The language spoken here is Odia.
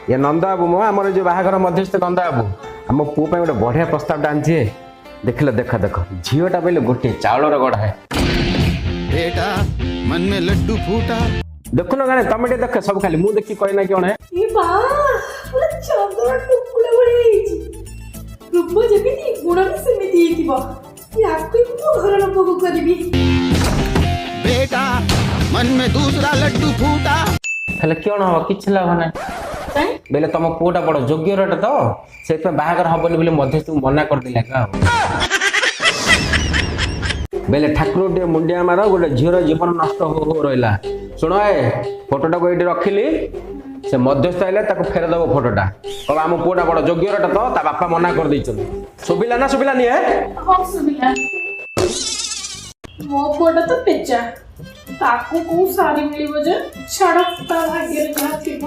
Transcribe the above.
ଏ ନନ୍ଦ ବାବୁ ମୋ ଆମର ଯୋଉ ବାହାଘର ମଧ୍ୟସ୍ଥ ନନ୍ଦ ବାବୁ ଆମ ପୁଅ ପାଇଁ ଗୋଟେ ବଢିଆ ପ୍ରସ୍ତାବଟା ଆଣିଛି। ଦେଖିଲ, ଦେଖ ଦେଖ, ଝିଅଟା ବୋଇଲେ ଗୋଟିଏ ଚାଉଳର ଗଢା। बेटा, मन में लड्डू फूटा। ଦେଖୁନ କାଣେ, ତମେ ଟିକେ ଦେଖ। ସବୁ ଖାଲି ମୁଁ ଦେଖି କହେ ନା କଣ? ଏ ମା, ପୁରା ଚନ୍ଦନ ଟୁକୁଡ଼ା ଭଳି ହେଇଛି। ରୂପ ଯେମିତି, ଗୁଣ ବି ସେମିତି ହେଇଥିବ। ୟାକୁ ହିଁ ମୁଁ ଘରର ବୋହୂ କରିବି। बेटा, मन में दूसरा लड्डू फूटा। ହେଲେ କଣ ହବ? କିଛି ଲାଭ ନାହିଁ। କାଇଁ? ବୋଇଲେ ତମ ପୁଅଟା ବଡ ଯୋଗ୍ୟରଟା ତ, ସେଥିପାଇଁ ବାହାଘର ହବନି ବୋଲି ମଧ୍ୟସ୍ଥଙ୍କୁ ମନା କରିଦେଲା ଏକା। ଆଉ ବେଲେ ଠାକୁର ଟିକେ ମୁଣ୍ଡିଆ ମାର, ଗୋଟେ ଝିଅର ଜୀବନ ନଷ୍ଟ ହଉ ହଉ ରହିଲା। ଶୁଣ, ଏ ଫଟୋଟାକୁ ଏଇଠି ରଖିଲି। ସେ ମଧ୍ୟସ୍ଥ ହେଲେ ତାକୁ ଫେରେଇଦବ ଫଟୋଟା। କହିବ ଆମ ପୁଅଟା ବଡ ଯୋଗ୍ୟରଟା ତ, ତା ବାପା ମନା କରିଦେଇଛନ୍ତି। ଶୁଭିଲା ନା ଶୁଭିଲାନି ଏ? ହଁ, ଶୁଭିଲା। ମୋ ପୁଅଟା ତ ପେଚା, ତାକୁ କୋଉ ଶାଢ଼ୀ ମିଳିବ ଯେ? ଛାଡ଼, ତା ଭାଗ୍ୟରେ ଯାହା ଥିବ।